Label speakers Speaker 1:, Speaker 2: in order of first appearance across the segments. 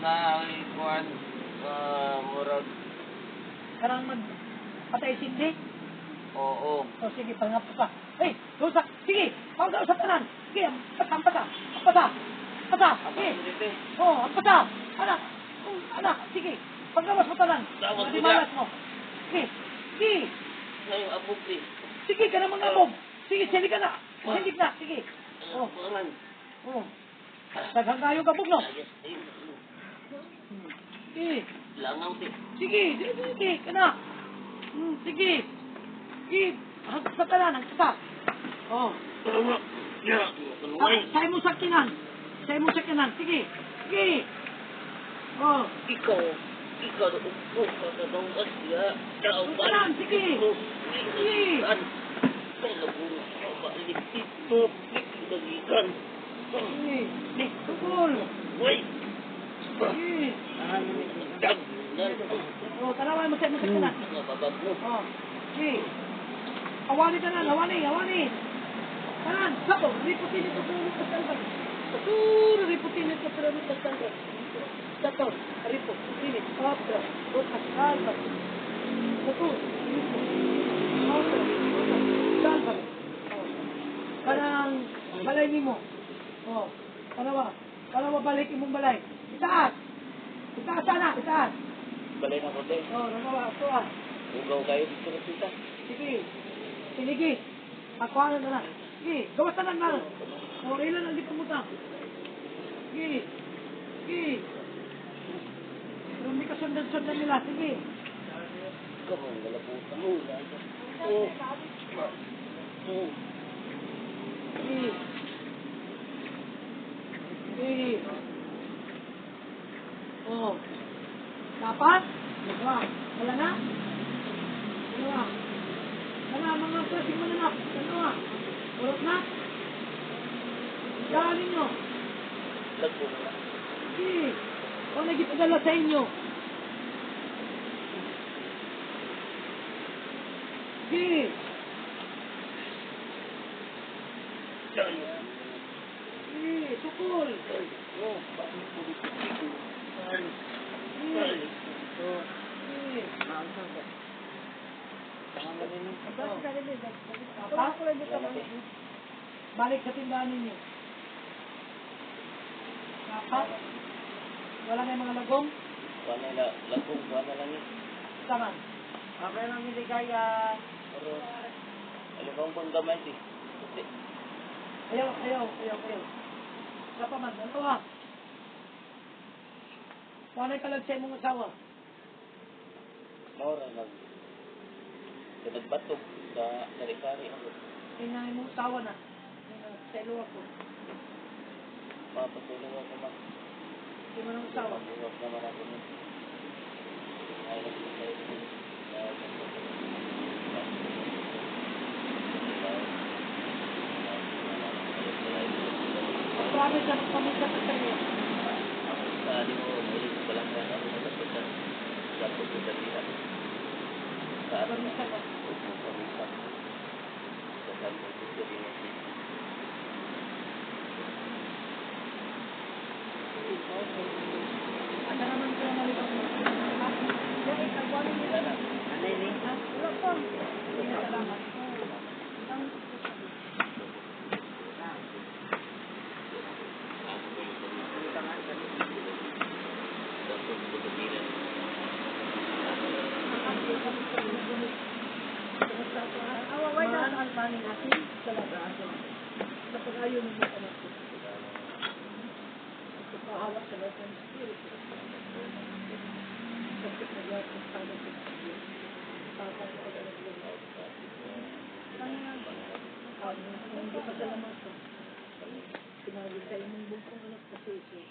Speaker 1: Na kuan murag
Speaker 2: Karang mag patay sindi.
Speaker 1: Oo.
Speaker 2: O sige, pangap pa. Hey, dosa. Sige, panggaw sa tanan. Sige, ampasa, ampasa. Ampasa. Ampasa. Sige.
Speaker 1: Dito.
Speaker 2: Oh, ampasa. Anak. Anak, sige. Panggawas mo tanan.
Speaker 1: Tawag ko
Speaker 2: Di malas mo. Sige. Sige.
Speaker 1: Ngayon abog eh.
Speaker 2: Sige ka na mga mob. Sige, sili ka na. Sili na. Sige. Oh.
Speaker 1: Oh.
Speaker 2: Oh. Daghang kayo kabog, no?
Speaker 1: Ayos. Ayun.
Speaker 2: Sige.
Speaker 1: Langaw ti.
Speaker 2: Sige, sige, sige, kana. Sige. Sige, hanggang sa tanan, hanggang sa. Oh.
Speaker 1: Kanuay.
Speaker 2: Sa imong sakinan. Sa imong sakinan. Sige. Sige. Oh.
Speaker 1: Ikaw na upo ka sa donggas niya.
Speaker 2: Tanan, sige. Sige. Sige. Tukol. Sige. Oh, tanawan mo sa imong sakinan. Oh. Sige. Awani tanan, awani, awani. Tanan, sako, riputin ito pero pasal. Puro riputin ito pero pasal. Sato, ripo, ini, otra, otra, salva. Sato, ripo, otra, otra, salva. Oh. Parang balay nimo. Oh, tanawa, tanawa balik imong balay. Itaas. Itaas sana, itaas.
Speaker 1: Balay na ko din.
Speaker 2: Oh, tanawa, ito ah.
Speaker 1: Ugaw kayo dito na tita.
Speaker 2: Sige. Sige. Ako na na. Sige, gawas tanan na. Oh, ilan ang di pamutang. Sige. Sige. Pero hindi ka sundan-sundan nila. Sige.
Speaker 1: Ikaw ang galabutan. Oo. Oo.
Speaker 2: Sige. Sige. Oh. Dapat? Dalawa. Wala na? Dalawa. Wala, mga klaseng mananap. Dalawa. Urot na? Daan ninyo.
Speaker 1: Lagbo mo na.
Speaker 2: Sige. O nagipadala sa inyo. Sige. Sige. Sukol.
Speaker 1: Oo. Bakit po dito?
Speaker 2: Sige. Sige. Apat? Balik sa tindahan ninyo. Apat? Wala na yung mga lagong?
Speaker 1: Wala na, lagong, wala lang eh.
Speaker 2: Taman.
Speaker 3: Okay lang niligaya.
Speaker 1: Pero, alam kong pang gamay eh. Kasi,
Speaker 2: Ayaw, ayaw, ayaw, ayaw. Sa paman, ano ba? Wala kalag sa imong asawa.
Speaker 1: Maura nag, sa nagbatog sa sari-sari ako.
Speaker 2: Tingnan imong asawa na. Sa ilo ako.
Speaker 1: Mapatulong ako ma.
Speaker 2: Tingnan ang asawa.
Speaker 1: Mabuwag naman ako nun. Ay,
Speaker 2: Pag-promise na magpamilya ka sa iyo.
Speaker 1: Ako sa di mo, muli ko lang yan ako nagpapita. Sa pagkakita. Sa atin
Speaker 2: Pamilya ka.
Speaker 1: Pamisa. Sa kanto ko din ako.
Speaker 2: Ano naman ko na naligaw mo? Ha?
Speaker 3: Ano ini?
Speaker 2: Ha? Wala pa. Sige, salamat.
Speaker 1: Sa pagkakita.
Speaker 2: Sa pag-ayo ng mga anak ko. At pagpahawak sa lahat ng Espiritu. Sakit na lahat ng sana sa Diyos. Tapang pag-anak ng Ang pasalamatan. Sinabi sa imong bugtong anak na si Jesus.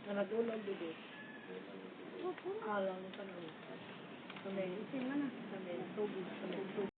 Speaker 2: Na nadulag dugo. Alang ng panahon. Amen. Amen. Amen. Amen.